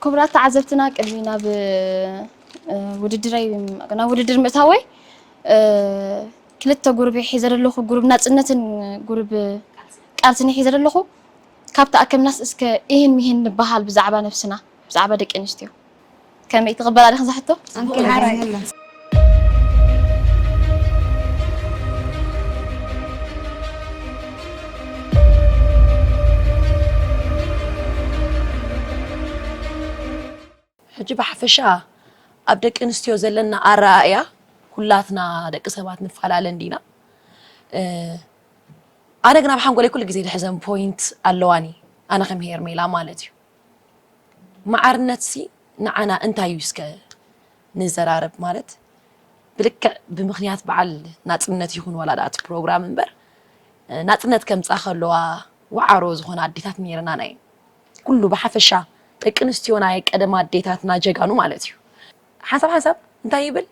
ክቡራት ተዓዘብትና፣ ቅድሚ ናብ ውድድረይ ናብ ውድድር ምእታወይ ክልተ ጉሩብ ሒዘ ዘለኹ፣ ጉሩብ ናፅነትን ጉሩብ ቃልስን ሒዘ ዘለኹ። ካብ ተኣከብናስ እስከ ይህን ሚህን ንበሃል ብዛዕባ ነብስና፣ ብዛዕባ ደቂ ኣንስትዮ። ከመይ ትቕበላ ዲኽን ዝሕቶ? ሕጂ ብሓፈሻ ኣብ ደቂ ኣንስትዮ ዘለና ኣረኣእያ፣ ኩላትና ደቂ ሰባት ንፈላለ እንዲና። ኣነ ግን ኣብ ሓንጎለይ ኩሉ ግዜ ዝሕዘን ፖይንት ኣለዋኒ፣ ኣነ ከም ሄርሜላ ማለት እዩ። መዓርነትሲ ንዓና እንታይ እዩ እስከ ንዘራረብ፣ ማለት ብልክዕ ብምኽንያት በዓል ናፅነት ይኹን ዋላ ደኣ እቲ ፕሮግራም እምበር፣ ናፅነት ከምፃ ከለዋ ዋዕሮ ዝኾነ ኣዴታት ነይረናና እየን። ኩሉ ብሓፈሻ ደቂ ኣንስትዮ ናይ ቀደም ኣዴታትና ጀጋኑ ማለት እዩ። ሓንሳብ ሓንሳብ እንታይ ይብል፣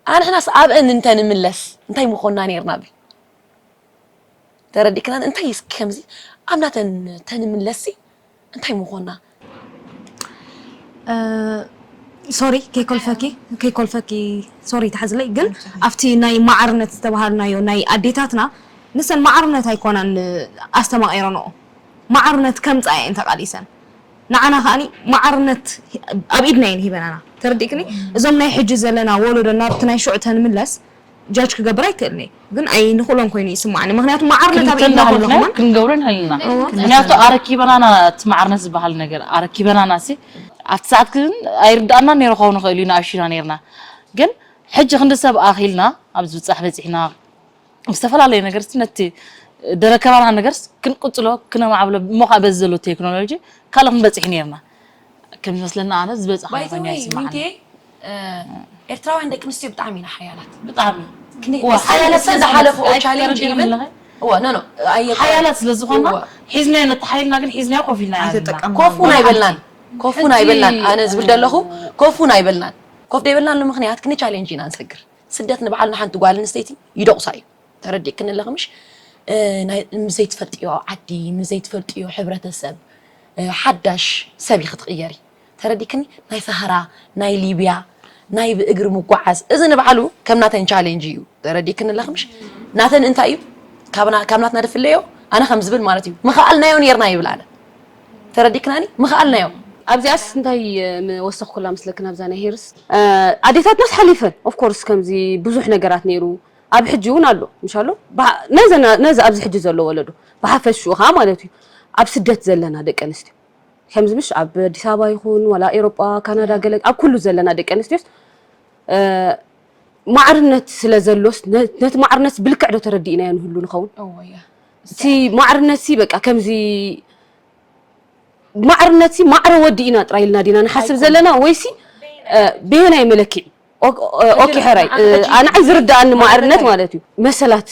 ኣንሕናስ ኣብአን እንተንምለስ እንታይ ምኾንና ነይርና ብል። ተረዲእክናን እንታይ እስኪ ከምዚ ኣብ ናተን ተንምለስሲ እንታይ ምኾንና። ሶሪ ከይኮልፈኪ ከይኮልፈኪ ሶሪ ተሓዝለይ ግን ኣብቲ ናይ ማዕርነት ዝተባሃልናዮ ናይ ኣዴታትና ንሰን ማዕርነት ኣይኮናን ኣስተማቒረንኦ ማዕርነት ከምፃ እየን ተቓሊሰን ንዓና ከዓኒ ማዕርነት ኣብ ኢድና እየን ሂበናና ተረዲእክኒ እዞም ናይ ሕጂ ዘለና ወለዶ ናብቲ ናይ ሽዑ ተንምለስ ጃጅ ክገብር ኣይክእልን እየ ግን ኣይ ንኽእሎን ኮይኑ ይስማዓኒ ምክንያቱ ማዕርነት ኣብ ኢድና ከሎ ከማን ክንገብሮ ንኽእል ኢና ምክንያቱ ኣረኪበናና እቲ ማዕርነት ዝበሃል ነገር ኣረኪበናና ሲ ኣብቲ ሰዓት ግን ኣይርድኣና ነይሩ ክኸውን ይኽእል እዩ ንኣሽና ነይርና ግን ሕጂ ክንዲ ሰብ ኣኺልና ኣብ ዝብፃሕ በፂሕና ዝተፈላለዩ ነገር ነቲ ደረከባና ነገር ክንቅፅሎ ክነማዕብሎ እሞ ከዓ በዚ ዘሎ ቴክኖሎጂ ካልእ ክንበፅሕ ነርና ከም ዝመስለና ኣነ ዝበፅሕ ኮይኑ ኣይስማዓኒ ኤርትራውያን ደቂ ኣንስትዮ ብጣዕሚ ኢና ሓያላት ብጣዕሚ ሓያለሰ ዝሓለፈኦ ቻሌንጅ ይብል እወ ኖ ኖ ሓያላት ስለ ዝኾና ሒዝናዮ ነቲ ሓይልና ግን ሒዝናዮ ኮፍ ኢልና ኮፉን ኣይበልናን ኮፉን ኣይበልናን ኣነ ዝብል ዘለኹ ኮፉን ኣይበልናን ኮፍ ደይበልናሉ ምክንያት ክንቻሌንጅ ኢና ንሰግር ስደት ንባዕልና ሓንቲ ጓል ኣንስተይቲ ይደቑሳ እዩ ተረዲእክኒ ኣለኺ ምሽ ምስ ዘይትፈልጥዮ ዓዲ ምስ ዘይትፈልጥዮ ሕብረተሰብ ሓዳሽ ሰብ ኢኺ ትቕየሪ ተረዲእክኒ ናይ ሰሃራ ናይ ሊብያ ናይ ብእግሪ ምጓዓዝ እዚ ንባዕሉ ከም ናተን ቻሌንጅ እዩ ተረዲእክኒ ኣለኺ ምሽ ናተን እንታይ እዩ ካብ ናትና ድፍለዮ ኣነ ከም ዝብል ማለት እዩ ምኽኣልናዮ ነርና ይብል ኣነ ተረዲእክናኒ ምኽኣልናዮ ኣብዚኣስ እንታይ ምወሰኽኩላ መስለክን ኣብዛ ናይ ሄርስ ኣዴታትናስ ሓሊፈን ኦፍኮርስ ከምዚ ብዙሕ ነገራት ነይሩ ኣብ ሕጂ እውን ኣሎ ምሽ ኣሎ ነዚ ኣብዚ ሕጂ ዘሎ ወለዶ ብሓፈሽኡ ከዓ ማለት እዩ ኣብ ስደት ዘለና ደቂ ኣንስትዮ ከምዚ ምሽ ኣብ ኣዲስ ኣበባ ይኹን ዋላ ኤሮጳ ካናዳ ገለ ኣብ ኩሉ ዘለና ደቂ ኣንስትዮስ ማዕርነት ስለ ዘሎስ ነቲ ማዕርነት ብልክዕ ዶ ተረዲእናዮ ንህሉ ንኸውን እቲ ማዕርነት ሲ በቃ ከምዚ ማዕርነት ሲ ማዕረ ወዲ ኢና ጥራይ ኢልና ዲና ንሓስብ ዘለና ወይሲ በየናይ መለክዒ ኦኬ ሕራይ ኣንዓይ ዝርዳኣኒ ማዕርነት ማለት እዩ መሰላት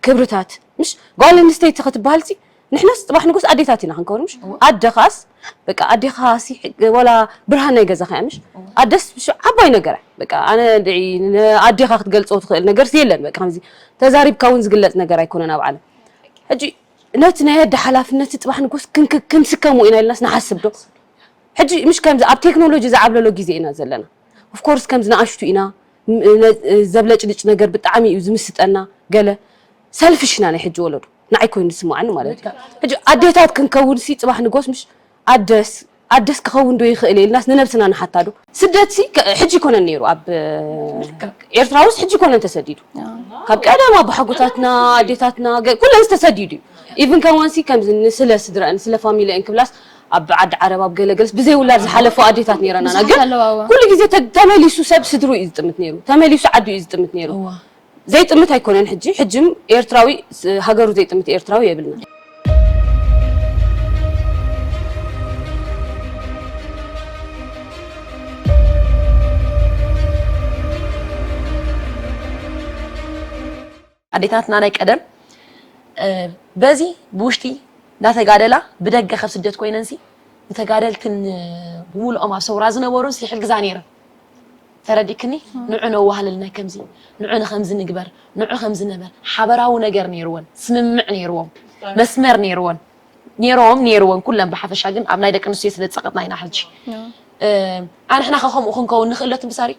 ክብርታት ምሽ ጓል ኣንስተይቲ ክትበሃል ሲ ንሕናስ ፅባሕ ንጎስ ኣዴታት ኢና ክንከውን ምሽ ኣደኻስ በቃ ኣዴኻሲ ወላ ብርሃን ናይ ገዛኻ እያ ምሽ ኣደስ ምሽ ዓባይ ነገር እያ በቃ ኣነ ድዒ ኣዴኻ ክትገልፆ ትኽእል ነገር የለን በቃ ከምዚ ተዛሪብካ እውን ዝግለፅ ነገር ኣይኮነን ኣብ ዓለም ሕጂ ነቲ ናይ ኣደ ሓላፍነት ፅባሕ ንጎስ ክንስከሞ ኢና ኢልናስ ንሓስብ ዶ ሕጂ ምሽ ከምዚ ኣብ ቴክኖሎጂ ዝዓብለሎ ግዜ ኢና ዘለና ኦፍኮርስ ከምዚ ንኣሽቱ ኢና ዘብለጭልጭ ነገር ብጣዕሚ እዩ ዝምስጠና ገለ ሰልፍሽ ኢና ናይ ሕጂ ወለዶ ንዓይ ኮይኑ ዝስማዓኒ ማለት እዩ ሕጂ ኣዴታት ክንከውን ሲ ፅባሕ ንጎስ ምሽ ኣደስ ኣደስ ክኸውን ዶ ይኽእል ኢልናስ ንነብስና ንሓታ ዶ ስደት ሲ ሕጂ ይኮነን ነይሩ ኣብ ኤርትራ ውስ ሕጂ ይኮነን ተሰዲዱ ካብ ቀደም ኣቦሓጎታትና ኣዴታትና ኩለን ዝተሰዲዱ እዩ ኢቭን ከማንሲ ከምዚ ንስለ ስድረአን ስለ ፋሚሊአን ክብላስ ኣብ ዓዲ ዓረብ ኣብ ገለገልስ ብዘይ ውላድ ዝሓለፉ ኣዴታት ነይረናና ግን ኩሉ ግዜ ተመሊሱ ሰብ ስድሩ እዩ ዝጥምት ነይሩ ተመሊሱ ዓዱ እዩ ዝጥምት ነይሩ ዘይጥምት ኣይኮነን ሕጂ ሕጅም ኤርትራዊ ሃገሩ ዘይጥምት ኤርትራዊ የብልና ኣዴታትና ናይ ቀደም በዚ ብውሽጢ እንዳተጋደላ ብደገ ከብ ስደት ኮይነንሲ ንተጋደልትን ብምልኦም ኣብ ሰውራ ዝነበሩን ይሕግዛ ነይረን ተረዲክኒ ንዑ ነዋህልልና ከምዚ ንዑ ንከምዚ ንግበር ንዑ ከምዚ ንበር ሓበራዊ ነገር ነይርወን ስምምዕ ነይርዎም መስመር ነይርወን ነይሮም ነይርወን ኩለን ብሓፈሻ ግን ኣብ ናይ ደቂ ኣንስትዮ ስለ ዝፀቀጥና ኢና ሕጂ ኣንሕና ከ ከምኡ ክንከውን ንኽእል ዶ ትብሊ ሳሪ?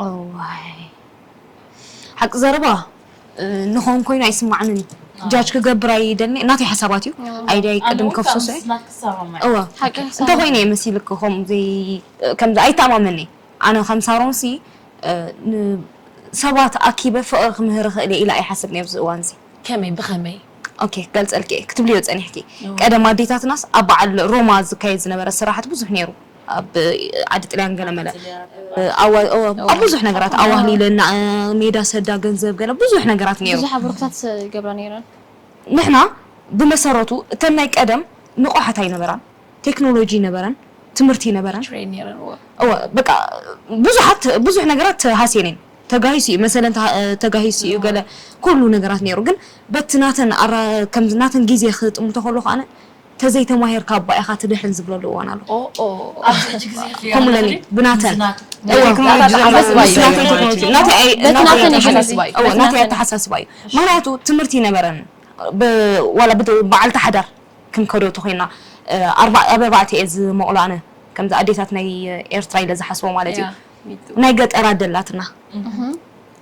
እዋይ ሓቂ ዘረባ እ፣ ንኾን ኮይኑ ኣይስማዕንን እዩ። ጃጅ ክገብር ኣይደልኒ፣ ናተይ ሓሳባት እዩ። ኣይዲያ ቅድም ከፍስሶ እየ። እዋ ሓቂ እንተ ኮይነ እየ መሲልክ ከምዚ ከምዚ ኣይተኣማመኒ። ኣነ ከም ሳሮንሲ እ፣ ን- ሰባት ኣኪበ ፍቕሪ ክምህር እኽእል እየ ኢለ ኣይሓስብን እየ ኣብዚ እዋንዚ። ከመይ ብኸመይ? ኦኬ ክገልፀልኪ እየ ክትብልዮ ፀኒሕኪ። ቀደም ኣዴታትናስ ኣብ በዓል ሮማ ዝካየድ ዝነበረ ስራሓት ብዙሕ ነይሩ። ኣብ ዓዲ ጥልያን ገለ መለ ኣብ ብዙሕ ነገራት ኣዋህሊለ ሜዳ ሰዳ ገንዘብ ገለ ብዙሕ ነገራት ነይሩ። ብዙሕ ብሩክታት ይገብራ ነይረን። ንሕና ብመሰረቱ እተን ናይ ቀደም ንቑሓት ኣይነበራን፣ ቴክኖሎጂ ይነበረን፣ ትምህርቲ ይነበረን። በቃ ብዙሓት ብዙሕ ነገራት ተሃስየን እየን። ተጋሂሱ እዩ መሰለን ተጋሂሱ እዩ ገለ ኩሉ ነገራት ነይሩ። ግን በቲ ናተን ናተን ግዜ ክጥምቶ ከሎ ከኣነ ተዘይተማሂርካ ኣባ ኢኻ ትድሕን ዝብለሉ እዋን ኣሎ። ከምኡ ለኒ ብናተን ናተይ ኣተሓሳስባ እዩ። ምክንያቱ ትምህርቲ ይነበረን ዋላ በዓልቲ ሓዳር ክንከዶ ተኮይና ኣብ ኣርባዕተ እየ ዝመቕሎ ኣነ ከምዚ ኣዴታት ናይ ኤርትራ ኢለ ዝሓስቦ ማለት እዩ። ናይ ገጠር ኣደላትና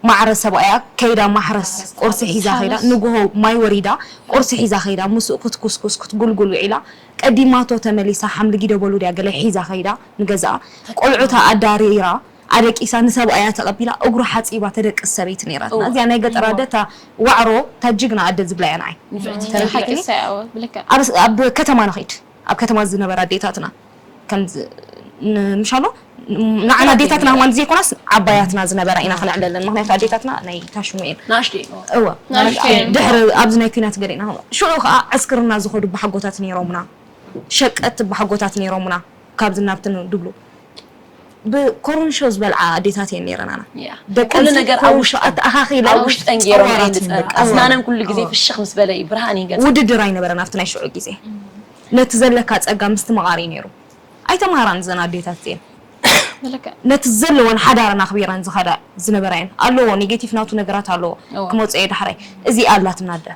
ማዕረ ሰብኣያ ከይዳ ማሕረስ ቁርሲ ሒዛ ከይዳ ንጉሆ ማይ ወሪዳ ቁርሲ ሒዛ ከይዳ ምስኡ ክትኩስኩስ ክትጉልጉል ውዒላ ቀዲማቶ ተመሊሳ ሓምሊ ጊዶ በሉ ድያ ገለ ሒዛ ከይዳ ንገዝኣ ቆልዑታ ኣዳሪራ ኣደቂሳ ንሰብኣያ ተቐቢላ እግሩ ሓፂባ ተደቅስ ሰበይቲ ነይራትና። እዚኣ ናይ ገጠር ኣደ እታ ዋዕሮ እታ ጅግና ኣደ ዝብላ እያ ንዓይ። ተረዲእክኒ? ኣብ ከተማ ንኸይድ ኣብ ከተማ ዝነበራ ኣዴታትና ከምዚ ምሻሎ ንዓና ኣዴታትና እዋን ዘይኮናስ ዓባያትና ዝነበራ ኢና ክነዕለለን። ምክንያቱ ኣዴታትና ናይ ታሽሙ እየን። ናሽቲ እወ ናሽቲ ድሕሪ ኣብዚ ናይ ኩናት ገለ ኢና ሽዑ ከዓ ዕስክርና ዝኸዱ ብሓጎታት ነይሮምና። ሸቀት ብሓጎታት ነይሮምና ካብዚ ናብቲ ድብሉ ብኮሮንሾ ዝበልዓ ኣዴታት እየን ነይረናና። ደቂ ኩሉ ነገር ኣብ ውሽጠን ኣተኣኻኺለን ኣብ ውሽጠን ገይሮም ጸዋራት እየን ዝጸ- በቃ። ኣስናነን ኩሉ ግዜ ፍሽኽ ምስ በለ እዩ ብርሃን እዩ ገጸን። ውድድር ኣይነበረን ኣብቲ ናይ ሽዑ ግዜ። ነቲ ዘለካ ጸጋ ምስትምቓር እዩ ነይሩ። ኣይተምሃራን እዘን ኣዴታት እዚኤን። መለካ ነቲ ዘለወን ሓዳረን ኣኽቢረን ዝኸዳ ዝነበራ እየን። ኣለዎ ኔጌቲቭ ናቱ ነገራት ኣለዎ። እዎ። ክመጽኦ እየ ዳሕራይ። እዚኣ ኣላትና ኣደ።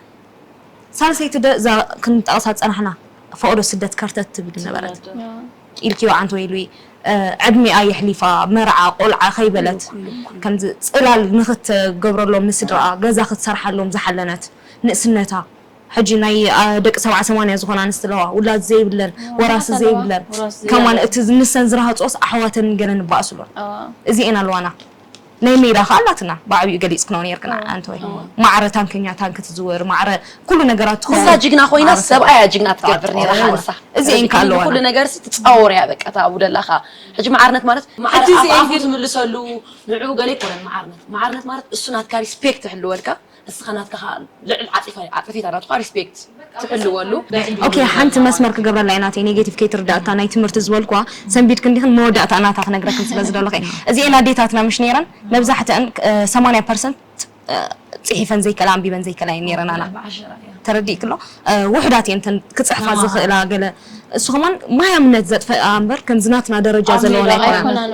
ሳልሰይቲ ደ እዛ ክንጠቕሳ ዝጸናሕና ፈቐዶ ስደት ከርተት ትብል ዝነበረት። ኢልኪዮ ዓንተ ወይ ኢሉ ዕድሚኣ የሕሊፋ መርዓ ቆልዓ ከይበለት ከምዚ ጽላል ንክትገብረሎም ንስድራኣ ገዛ ክትሰርሓሎም ዝሓለነት ንእስነታ ሕጂ ናይ ደቂ ሰብዓ ሰማንያ ዝኾና ኣንስቲ ኣለዋ ውላድ ዘይብለን ወራሲ ዘይብለን ከማን እቲ ንሰን ዝረሃፅኦስ ኣሕዋተን ገለ ንባእስሎን እዚኤን ኣለዋና ናይ ሜዳ ከዓ ኣላትና ብዓብዩ ገሊፅክኖ ነርክና ኣንተ ወይ ማዕረ ታንከኛ ታንክ ትዝውር ማዕረ ኩሉ ነገራት ትኸውን ንሳ ጅግና ኮይና ሰብኣያ ጅግና ትገብር ነራ ሓንሳ እዚ እንካ ኣለዋ ኩሉ ነገር ትፃወር እያ በቃ ታቡ ደላካ ሕጂ ማዕርነት ማለት እቲ ዚኤንፊ ትምልሰሉ ንዕኡ ገለ ይኮነን ማዕርነት ማዕርነት ማለት እሱ ናትካ ሪስፔክት ትሕልወልካ እስኻ ናትካ ልዕል ዓፂፊታ ናትካ ሪስፔክት ትሕልወሉ ኦኬ ሓንቲ መስመር ክገብረላ እየ ናተይ ኔጌቲቭ ከይትርዳእታ ናይ ትምህርቲ ዝበልኳ ሰንቢድክ እንዲኽን መወዳእታ ናታ ክነግረክን ስለ ዝደለኹ እየ እዚኤን ኣዴታትና ምሽ ነይረን መብዛሕትአን ሰማንያ ፐርሰንት ፅሒፈን ዘይከላ ኣንቢበን ዘይከላ እየን ነይረናና ተረዲእክሎ ውሕዳት እየን ተን ክፅሕፋ ዝኽእላ ገለ እሱ ከማን ማይ እምነት ዘጥፈኣ እምበር ከምዚ ናትና ደረጃ ዘለወን ኣይኮናን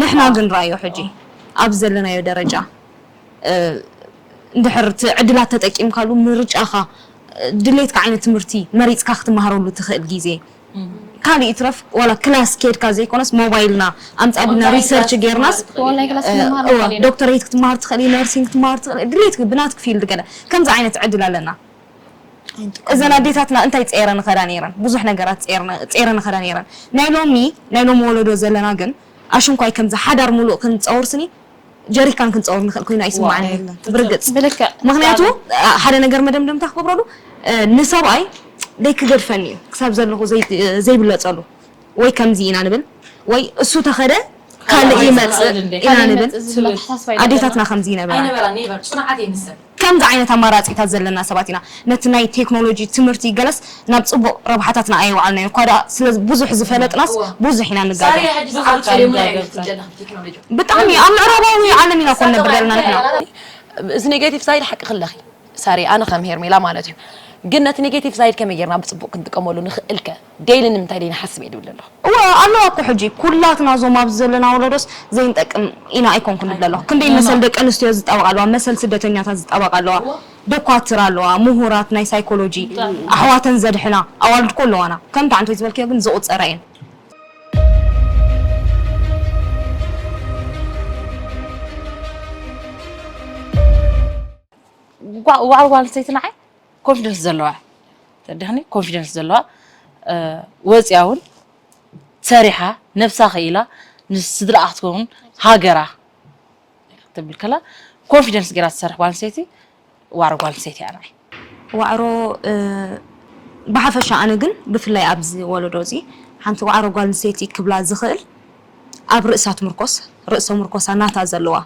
ንሕና ግን ራእዮ ሕጂ ኣብ ዘለናዮ ደረጃ እንድሕር እቲ ዕድላት ተጠቂምካሉ ምርጫኻ ድሌትካ ዓይነት ትምህርቲ መሪፅካ ክትመሃረሉ ትኽእል ግዜ ካልእ ይትረፍ ዋላ ክላስ ኬድካ ዘይኮነስ ሞባይልና ኣምፃ ቢልና ሪሰርች ጌርናስ ዶክተሬት ክትመሃር ትኽእል ነርሲንግ ክትመሃር ትኽእል ድሌት ብናትክ ፊልድ ገለ ከምዚ ዓይነት ዕድል ኣለና እዘን ኣዴታትና እንታይ ፀይረ ንኸዳ ነይረን ብዙሕ ነገራት ፀይረ ንኸዳ ነይረን ናይ ሎሚ ናይ ሎሚ ወለዶ ዘለና ግን ኣሽንኳይ ከምዚ ሓዳር ሙሉእ ክንፀውር ስኒ ጀሪካን ክንፀውር ንኽእል ኮይኑ ኣይስማዕን ብርግፅ ምክንያቱ ሓደ ነገር መደምደምታ ክገብረሉ ንሰብኣይ ደይ ክገድፈኒ እዩ ክሳብ ዘለኹ ዘይብለፀሉ ወይ ከምዚ ኢና ንብል ወይ እሱ ተኸደ ካልእ ይመፅእ ኢና ንብል ኣዴታትና ከምዚ ይነበራ ከምዚ ዓይነት ኣማራፂታት ዘለና ሰባት ኢና ነቲ ናይ ቴክኖሎጂ ትምህርቲ ገለስ ናብ ፅቡቅ ረብሓታትና ኣየውዓልናዮ እኳ ደኣ ስለ ብዙሕ ዝፈለጥናስ ብዙሕ ኢና ንጋገ ብጣዕሚ ኣብ ምዕራባዊ ዓለም ኢና ኮን ነብር ዘለና ንሕና እዚ ኔጋቲቭ ሳይድ ሓቂ ክለኺ ሳሪ ኣነ ከም ሄርሜላ ማለት እዩ ግን ነቲ ኔጌቲቭ ሳይድ ከመይ ጌርና ብፅቡቅ ክንጥቀመሉ ንኽእልከ ዴይሊ ንምንታይ ደይንሓስብ እየ ድብል ኣለኹ እወ ኣለዋ እኮ ሕጂ ኩላትና ዞም ኣብዚ ዘለና ወለዶስ ዘይንጠቅም ኢና ኣይኮንኩን ድብል ኣለኹ ክንደይ መሰል ደቂ ኣንስትዮ ዝጣበቅ ኣለዋ መሰል ስደተኛታት ዝጣበቅ ኣለዋ ደኳትር ኣለዋ፣ ምሁራት ናይ ሳይኮሎጂ፣ ኣሕዋተን ዘድሕና ኣዋልድ እኮ ኣለዋና። ከምቲ ዓንቶይ ዝበልክዮ ግን ዝቑጸራ እየን። ጓ- ዋዕሮ ጓል ኣንስተይቲ ንዓይ ኮንፊደንስ ዘለዋ፣ ተረዲኽኒ? ኮንፊደንስ ዘለዋ፣ ወፂኣ እውን ሰሪሓ፣ ነብሳ ክኢላ፣ ንስድራኣ ክትከውን፣ ሃገራ ክትብል ከላ፣ ኮንፊደንስ ገይራ ትሰርሕ ጓል ኣንስተይቲ ዋዕሮ ጓል ኣንስተይቲ እያ ንዓይ። ዋዕሮ ብሓፈሻ፣ ኣነ ግን ብፍላይ ኣብዚ ወለዶ እዚ ሓንቲ ዋዕሮ ጓል ኣንስተይቲ ክብላ ዝኽእል፣ ኣብ ርእሳ ትምርኮስ፣ ርእሰ ምርኮሳ ናታ ዘለዋ፣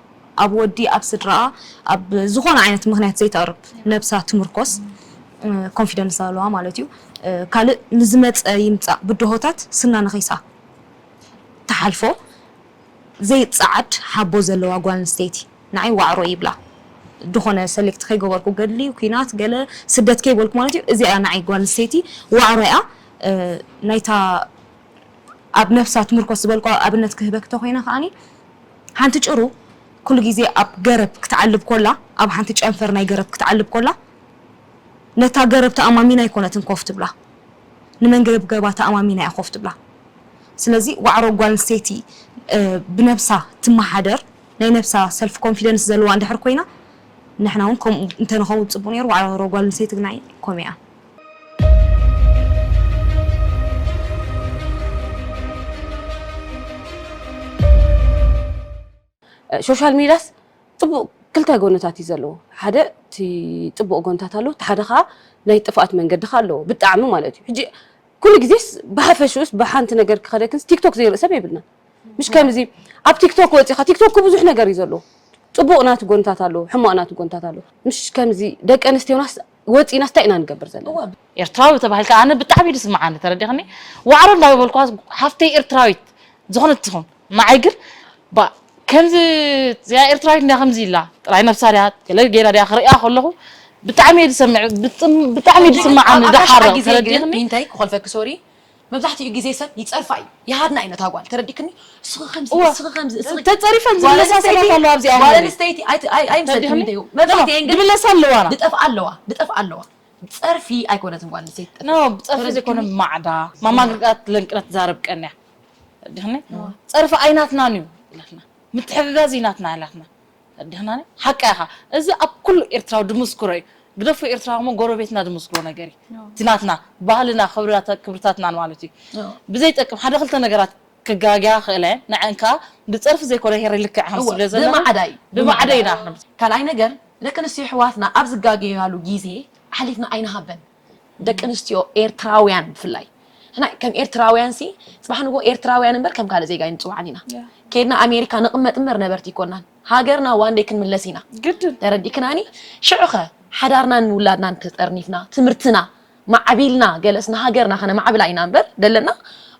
ኣብ ወዲ፣ ኣብ ስድራኣ፣ ኣብ ዝኾነ ዓይነት ምኽንያት ዘይተቕርብ፣ ነብሳ ትምርኮስ፣ ኮንፊደንስ ዘለዋ ማለት እዩ። ካልእ ንዝመፀ ይምፃእ ብድሆታት ስና ነኺሳ ትሓልፎ፣ ዘይፀዓድ ሓቦ ዘለዋ ጓል ኣንስተይቲ ንዓይ ዋዕሮ ይብላ። ዝኾነ ሰሌክት ከይገበርኩ፣ ገድሊ፣ ኲናት፣ ገለ ስደት ከይበልኩ ማለት እዩ። እዚኣ ንዓይ ጓል ኣንስተይቲ ዋዕሮ እያ። ናይታ ኣብ ነብሳ ትምርኮስ ዝበልኩ ኣብነት ክህበክ ተኮይነ ከዓኒ፣ ሓንቲ ጭሩ ኩሉ ግዜ ኣብ ገረብ ክትዓልብ ኮላ፣ ኣብ ሓንቲ ጨንፈር ናይ ገረብ ክትዓልብ ኮላ፣ ነታ ገረብ ተኣማሚና ኣይኮነትን ኮፍ ትብላ፣ ንመንገብገባ ተኣማሚና እያ ኮፍ ትብላ። ስለዚ ዋዕሮ ጓል ኣንስተይቲ ብነብሳ ትመሓደር፣ ናይ ነብሳ ሰልፍ ኮንፊደንስ ዘለዋ እንድሕር ኮይና፣ ንሕና እውን ከምኡ እንተንኸውን ፅቡቅ ነይሩ። ዋዕሮ ጓል ኣንስተይቲ ግና ከምኡ እያ። ሶሻል ሚድያስ ፅቡቅ ክልተ ጎነታት እዩ ዘለዎ። ሓደ እቲ ፅቡቅ ጎነታት ኣለዎ፣ እቲ ሓደ ከዓ ናይ ጥፍኣት መንገዲ ከዓ ኣለዎ ብጣዕሚ ማለት እዩ። ሕጂ ኩሉ ግዜስ ብሓፈሽኡስ ብሓንቲ ነገር ክኸደክንስ ቲክቶክ ዘይርኢ ሰብ የብልናን። ምሽ ከምዚ ኣብ ቲክቶክ ወፂኻ፣ ቲክቶክ ብዙሕ ነገር እዩ ዘለዎ። ፅቡቅ ናቱ ጎነታት ኣለዎ፣ ሕማቅ ናቱ ጎነታት ኣለዎ። ምሽ ከምዚ ደቂ ኣንስትዮናስ ወፂናስ እንታይ ኢና ንገብር ዘለና? ኤርትራዊ ተባሂልካ ኣነ ብጣዕሚ እዩ ዝስምዓኒ፣ ተረዲኽኒ? ዋዕሮ እንዳበልኳ ሓፍተይ ኤርትራዊት ዝኾነት ትኹን፣ ንዓይ ግን ባ ከምዚ እዚኣ ኤርትራዊት እንዲያ ከምዚ ኢላ ጥራይ ነብሳ ድያ ገለ ጌራ ድያ ክርእያ ከለኹ ብጣዕሚ እየ ዝሰምዕ፣ ብጥም- ብጣዕሚ እዩ ዝስምዓኒ፣ ዝሓርቕ፣ ተረዲኽኒ? እንታይ ክኾልፈኪ ሶሪ፣ መብዛሕትኡ ግዜ ሰብ ይፀርፋ እዩ፣ ይሃድና እዩ ነታ ጓል፣ ተረዲክኒ? እስኺ ከምዚ እወ። እስኺ ከምዚ እስኺ ተፀሪፈን ጓል ዝምለሳ ኣንስተይቲ- ሰባት ኣለዋ ኣብዚኣ ጓል ማለት እዩ። ኣንስተይቲ ኣይ- ኣይ- ኣይምሰልክን ተረዲኽኒ? እንተዩ መብዛሕትኤን ግን ድብለሳ ኣለዋና። ድጠፍኣ ኣለዋ ድጠፍኣ ኣለዋ። ፀርፊ ኣይኮነትን ጓል ኣንስተይቲ ትጠፍእ። ኖ ብፀርፊ ዘይኮነ ብማዕዳ ማማ ግርቃት ለንቅና ትዛረብ ቀንያ ድኽኒ ፀርፊ ኣይናትናን እዩ ኢላትና ምትሕግጋዝ እዩ ናትና ኢላትና ድኽና ሓቃ ኢኻ። እዚ ኣብ ኩሉ ኤርትራዊ ድምስክሮ እዩ። ግደፎ ኤርትራዊ እሞ ጎረቤትና ድምስክሮ ነገር እዩ። እቲ ናትና ባህልና ክብርታት- ክብርታትናን ማለት እዩ። ብዘይጠቅም ሓደ ክልተ ነገራት ክጋግያ ክእለ ንዐን ከዓ ብፀርፊ ዘይኮነ ሄሪ ልክዕ ከም እወ፣ ስለ ዘለና ብማዕዳ እዩ። ብማዕዳ ኢና። ካልኣይ ነገር ደቂ ኣንስትዮ ኣሕዋትና ኣብ ዝጋገያሉ ግዜ ሓሊፍና ኣይንሃበን። ደቂ ኣንስትዮ ኤርትራውያን ብፍላይ ንሕና ከም ኤርትራውያን ሲ ፅባሕ ንጎ ኤርትራውያን እምበር ከም ካልእ ዜጋ ኣይንፅዋዕን ኢና። ከይድና ኣሜሪካ ንቕመጥ እምበር ነበርቲ ኣይኮናን። ሃገርና ዋንደይ ክንምለስ ኢና። ግድን ተረዲእክናኒ? ሽዑኸ ሓዳርናን ውላድናን ተጠርኒፍና ትምህርትና ማዕቢልና ገለስ ንሃገርና ከነማዕብላ ኢና እምበር ደለና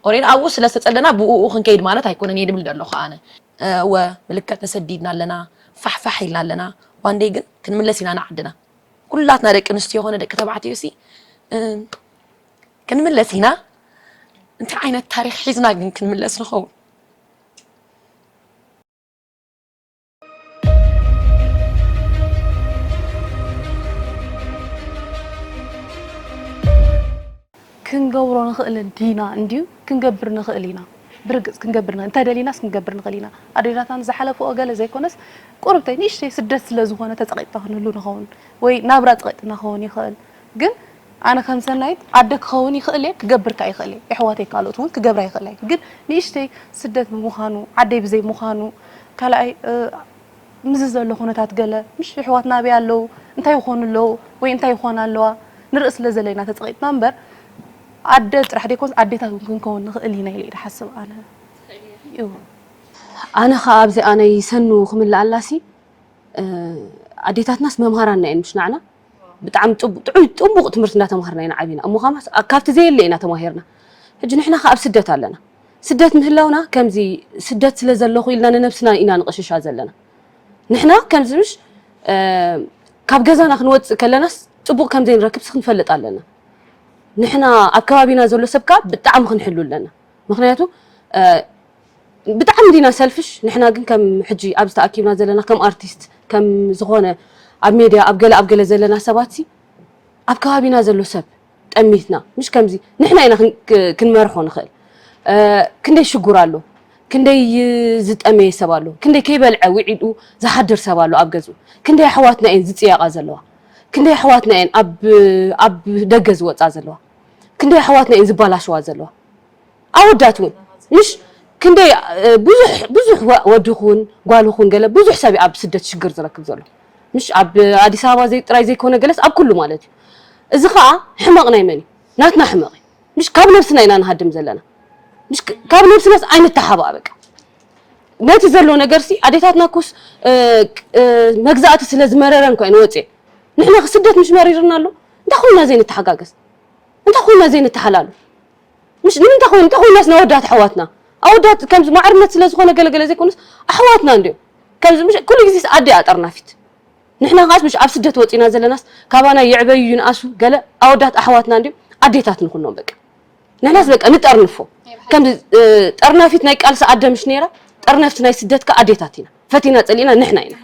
ኦሬን ኣብኡ ስለ ዝተፀለና ብኡኡ ክንከይድ ማለት ኣይኮነን እየ ድብል ደለኹ ኣነ። እወ ብልክዕ ተሰዲድና ኣለና፣ ፋሕፋሕ ኢልና ኣለና። ዋንደይ ግን ክንምለስ ኢና ንዓድና። ኩላትና ደቂ ኣንስትዮ ኾነ ደቂ ተባዕትዮ ሲ ክንምለስ ኢና። እንታይ ዓይነት ታሪኽ ሒዝና ግን ክንምለስ ንኸውን? ክንገብሮ ንኽእል ዲና እንድዩ ክንገብር ንኽእል ኢና። ብርግፅ ክንገብር ንኽእል እንተደሊናስ ክንገብር ንኽእል ኢና። ኣዴታትና ዝሓለፍኦ ገለ ዘይኮነስ ቁርብተይ ንእሽተይ ስደት ስለ ዝኾነ ተፀቒጥና ክንህሉ ንኸውን ወይ ናብራ ፀቒጥና ክኸውን ይኽእል። ግን ኣነ ከም ሰናይት ኣደ ክኸውን ይኽእል እየ ክገብር ከዓ ይኽእል እየ። የሕዋተይ ካልኦት እውን ክገብራ ይኽእላ እየ። ግን ንእሽተይ ስደት ብምዃኑ ዓደይ ብዘይ ምዃኑ ካልኣይ ምዚ ዘሎ ኩነታት ገለ ምሽ የሕዋትና ኣበይ ኣለዉ እንታይ ይኾኑ ኣለዉ ወይ እንታይ ይኾና ኣለዋ ንርኢ ስለ ዘለና ተፀቒጥና እምበር ኣደ ጥራሕ ደይኮንስ ኣዴታት እውን ክንከውን ንኽእል ኢና ኢለ ኢለ ሓስብ ኣነ እዩ። ኣነ ኸዓ ኣብዚኣ ናይ ሰኑ ክምልኣላሲ ኣዴታትናስ መምሃራና እየን ምሽ ንዓና ብጣዕሚ ጥቡቅ ትምህርቲ እንዳተምሃርና ኢና ዓቢና እሞ ኸዓ ካብቲ ዘየለ ኢና ተማሂርና ሕጂ ንሕና ኸዓ ኣብ ስደት ኣለና ስደት ምህላውና ከምዚ ስደት ስለ ዘለኹ ኢልና ንነብስና ኢና ንቐሽሻ ዘለና ንሕና ከምዚ ምሽ ካብ ገዛና ክንወፅእ ከለናስ ፅቡቅ ከም ዘይንረክብስ ክንፈልጥ ኣለና ንሕና ኣብ ከባቢና ዘሎ ሰብ ከዓ ብጣዕሚ ክንሕሉ ኣለና ምክንያቱ ብጣዕሚ ዲና ሰልፍሽ ንሕና ግን ከም ሕጂ ኣብዚ ተኣኪብና ዘለና ከም ኣርቲስት ከም ዝኾነ ኣብ ሜድያ ኣብ ገለ ኣብ ገለ ዘለና ሰባት ሲ ኣብ ከባቢና ዘሎ ሰብ ጠሚትና፣ ምሽ ከምዚ ንሕና ኢና ክን- ክ- ክንመርሖ ንኽእል። እ፣ ክንደይ ሽጉር ኣሎ፣ ክንደይ ዝጠመየ ሰብ ኣሎ፣ ክንደይ ከይበልዐ ውዒሉ ዝሓድር ሰብ ኣሎ ኣብ ገዝኡ፣ ክንደይ ኣሕዋትና እየን ዝፅየቓ ዘለዋ፣ ክንደይ ኣሕዋትና እየን ኣብ ኣብ ደገ ዝወፃ ዘለዋ፣ ክንደይ ኣሕዋትና እየን ዝባላሸዋ ዘለዋ። ኣወዳት እውን ምሽ ክንደይ እ፣ ብዙሕ ብዙሕ ወ- ወዲ ኹን ጓል ኹን ገለ ብዙሕ ሰብ እዩ ኣብ ስደት ሽግር ዝረክብ ዘሎ። ምሽ ኣብ ኣዲስ ኣበባ ዘይ ጥራይ ዘይኮነ ገለስ ኣብ ኩሉ ማለት እዩ። እዚ ከዓ ሕመቕ ናይ መን እዩ? ናትና ሕመቕ እዩ። ምሽ ካብ ነብስና ኢና ንሃድም ዘለና። ምሽ ክ- ካብ ነብስናስ ኣይንተሓባእ በቃ። ነቲ ዘሎ ነገር ሲ ኣዴታትና ኩስ እ፣ እ፣ መግዛእቲ ስለ ዝመረረን ኮይን ወፅኤ ንሕና ክስደት ምሽ መሪርና ኣሎ። እንታይ ኮይና ዘይንተሓጋገዝ? እንታይ ኮይና ዘይንተሓላሉ? ምሽ ንምንታይ ኮይኑ እንታይ ኮይናስ ንኣወዳት ኣሕዋትና ኣወዳት ከምዚ ማዕርነት ስለ ዝኾነ ገለገለ ዘይኮኑስ ኣሕዋትና እንዲዮም። ከምዚ ምሽ ኩሉ ግዜስ ኣደ እያ ጠርናፊት። ንሕና ከዓስ ምሽ ኣብ ስደት ወፂና ዘለናስ ካባና ይዕበዩ ይንኣሱ ገለ ኣወዳት ኣሕዋትና እንዲዮም። ኣዴታት ንኹኖም በቃ ንሕናስ በቃ ንጠርንፎ። ከምዚ እ፣ ጠርናፊት ናይ ቃልሲ ኣደ ምሽ ነይራ። ጠርነፍቲ ናይ ስደት ከ ኣዴታት ኢና። ፈቲና ፀሊእና ንሕና ኢና።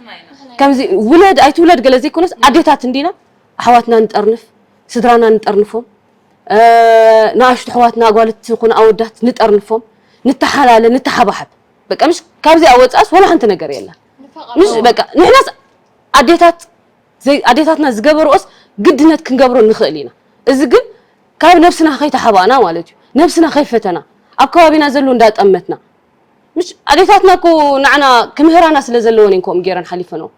ከምዚ ውለድ ኣይትውለድ ገለ ዘይኮነስ ኣዴታት እንዲና ኣሕዋትና ንጠርንፍ፣ ስድራና ንጠርንፎም፣ እ፣ ንኣሽቱ ኣሕዋትና ኣጓልት ይኹን ኣወዳት ንጠርንፎም፣ ንተሓላለ፣ ንተሓባሓብ። በቃ ምሽ ካብዚኣ ወፃእስ ወላ ሓንቲ ነገር የላ። ምሽ በቃ ንሕናስ ኣዴታት ዘይ ኣዴታትና ዝገበርኦስ ግድነት ክንገብሮ ንኽእል ኢና። እዚ ግን ካብ ነብስና ከይተሓባእና ማለት እዩ። ነብስና ከይፈተና ኣብ ከባቢና ዘሎ እንዳጠመትና ምሽ ኣዴታትና እኮ ንዓና ክምህራና ስለ ዘለወን እየን ከምኡ ገይረን ሓሊፈንኦ።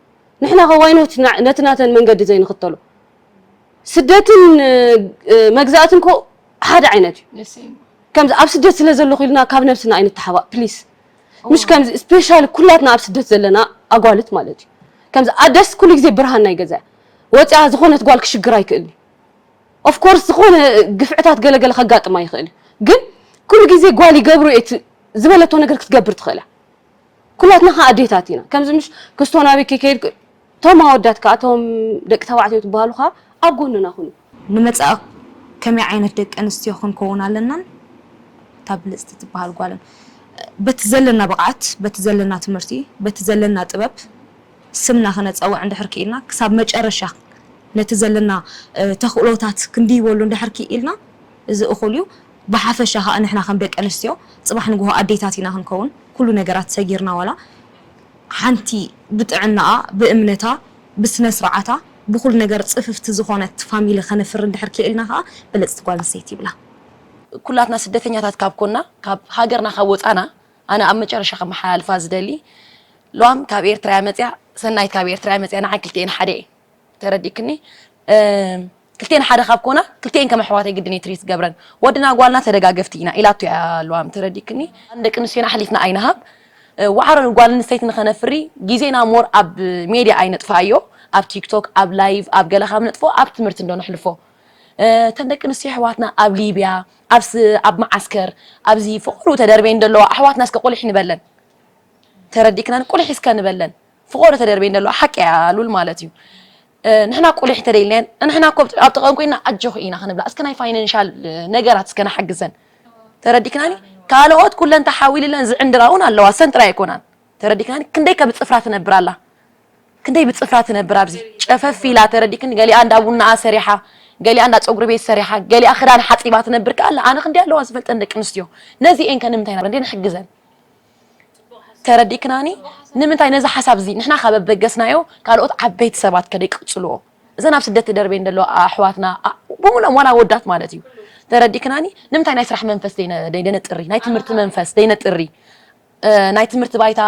ንሕና ከ ዋይኖት ነቲ ናተን መንገዲ ዘይንኽተሎ? ስደትን እ፣ መግዛእትን እኮ ሓደ ዓይነት እዩ። ከምዚ ኣብ ስደት ስለ ዘለኹ ኢልና ካብ ነብስና ኣይንተሓባእ ፕሊስ። ምሽ ከምዚ ስፔሻሊ ኩላትና ኣብ ስደት ዘለና ኣጓልት ማለት እዩ። ከምዚ ኣደስ ኩሉ ግዜ ብርሃን ናይ ገዛ እያ። ወፂኣ ዝኾነት ጓል ክሽግር ኣይክእልን እዩ። ኦፍኮርስ ዝኾነ ግፍዕታት ገለገለ ከጋጥማ ይኽእል እዩ። ግን ኩሉ ግዜ ጓል ይገብሩ እየ ት- ዝበለቶ ነገር ክትገብር ትኽእል እያ። ኩላትና ኸዓ ኣዴታት ኢና። ከምዚ ምሽ ክስቶ ናበይ ከይከይድ እቶም ኣወዳት ከዓ እቶም ደቂ ተባዕትዮ ትበሃሉ ኸዓ ኣብ ጎንና ኩኑ። ንመጻኢ ከመይ ዓይነት ደቂ ኣንስትዮ ክንከውን ኣለናን እታ ብልጽቲ ትበሃል ጓልን በቲ ዘለና ብቕዓት በቲ ዘለና ትምህርቲ በቲ ዘለና ጥበብ ስምና ከነጸውዕ እንድሕር ክኢልና ክሳብ መጨረሻ ነቲ ዘለና ተኽእሎታት ክንድይበሉ እንድሕር ክኢልና እዚ እኹል እዩ። ብሓፈሻ ከዓ ንሕና ከም ደቂ ኣንስትዮ ፅባሕ ንግሆ ኣዴታት ኢና ክንከውን ኩሉ ነገራት ሰጊርና ዋላ ሓንቲ ብጥዕናኣ ብእምነታ ብስነ ስርዓታ ብኩሉ ነገር ፅፍፍቲ ዝኾነት ፋሚሊ ከነፍሪ እንድሕር ክኢልና ከዓ በለፅቲ ጓል ኣንስተይቲ ይብላ። ኩላትና ስደተኛታት ካብ ኮና ካብ ሃገርና ካብ ወፃና ኣነ ኣብ መጨረሻ ከመሓላልፋ ዝደሊ ሏም ካብ ኤርትራ እያ መፅያ ሰናይት ካብ ኤርትራ እያ መፅያ ንዓን ክልቲኤን ሓደ እየ ተረዲክኒ ክልቲኤን ሓደ ካብ ኮና ክልቲኤን ከም ኣሕዋተይ ግድን እየ ትሪት ዝገብረን ወድና ጓልና ተደጋገፍቲ ኢና ኢላቶ እያ ሏም ተረዲክኒ ንደቂ ኣንስትዮና ኣሕሊፍና ኣይንሃብ ዋዕሮ ንጓል ኣንስተይቲ ንኸነፍሪ ግዜና ሞር ኣብ ሜድያ ኣይነጥፍኣዮ ኣብ ቲክቶክ ኣብ ላይቭ ኣብ ገለ ካብ ነጥፎ ኣብ ትምህርቲ እንዶ ነሕልፎ እተን ደቂ ኣንስትዮ ኣሕዋትና ኣብ ሊብያ ኣብ ስ- ኣብ መዓስከር ኣብዚ ፍቕሩ ተደርበየን ዘለዋ ኣሕዋትና እስከ ቁልሕ ንበለን ተረዲክናን ቁልሕ እስከ ንበለን ፍቕሩ ተደርበየን ዘለዋ ሓቂ እያ ሉል ማለት እዩ ንሕና ቁልሕ ተደይልናየን ንሕና ኮ ኣብ ጥቐን ኮይና ኣጆኺ ኢና ክንብላ እስከ ናይ ፋይናንሻል ነገራት እስከ ንሓግዘን ተረዲክናኒ ካልኦት ኩለን ተሓዊልለን ዝዕንድራ እውን ኣለዋ ሰን ጥራይ ኣይኮናን ተረዲክናኒ ክንደይ ከ ብፅፍራ ትነብር ኣላ ክንደይ ብፅፍራ ትነብር ኣብዚ ጨፈፍ ኢላ ተረዲክኒ ገሊኣ እንዳ ቡናኣ ሰሪሓ ገሊኣ እንዳ ፀጉሪ ቤት ሰሪሓ ገሊኣ ክዳን ሓፂባ ትነብር ከኣላ ኣነ ክንደይ ኣለዋ ዝፈልጠን ደቂ ኣንስትዮ ነዚኤን ከ ንምንታይ ኢና እንዴ ንሕግዘን ተረዲክናኒ ንምንታይ ነዚ ሓሳብ እዚ ንሕና ካብ ኣበገስናዮ ካልኦት ዓበይቲ ሰባት ከ ደይቅፅልዎ እዘን ኣብ ስደት ተደርበየን ዘለዋ ኣሕዋትና ብምሎም ዋላ ወዳት ማለት እዩ ተረዲክናኒ ንምንታይ ናይ ስራሕ መንፈስ ደይነጥሪ ናይ ትምህርቲ መንፈስ ደይነጥሪ ናይ ትምህርቲ ባይታ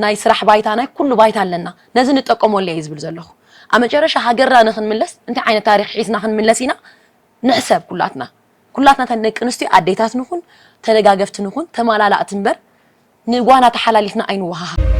ናይ ስራሕ ባይታ ናይ ኩሉ ባይታ ኣለና ነዚ ንጠቀመሉ እየ ዝብል ዘለኹ ኣብ መጨረሻ ሃገርና ንክንምለስ እንታይ ዓይነት ታሪክ ሒዝና ክንምለስ ኢና ንሕሰብ ኩላትና ኩላትና እተን ደቂ ኣንስትዮ ኣዴታት ንኹን ተደጋገፍቲ ንኹን ተማላላእቲ እምበር ንጓና ተሓላሊፍና ኣይንወሃሃ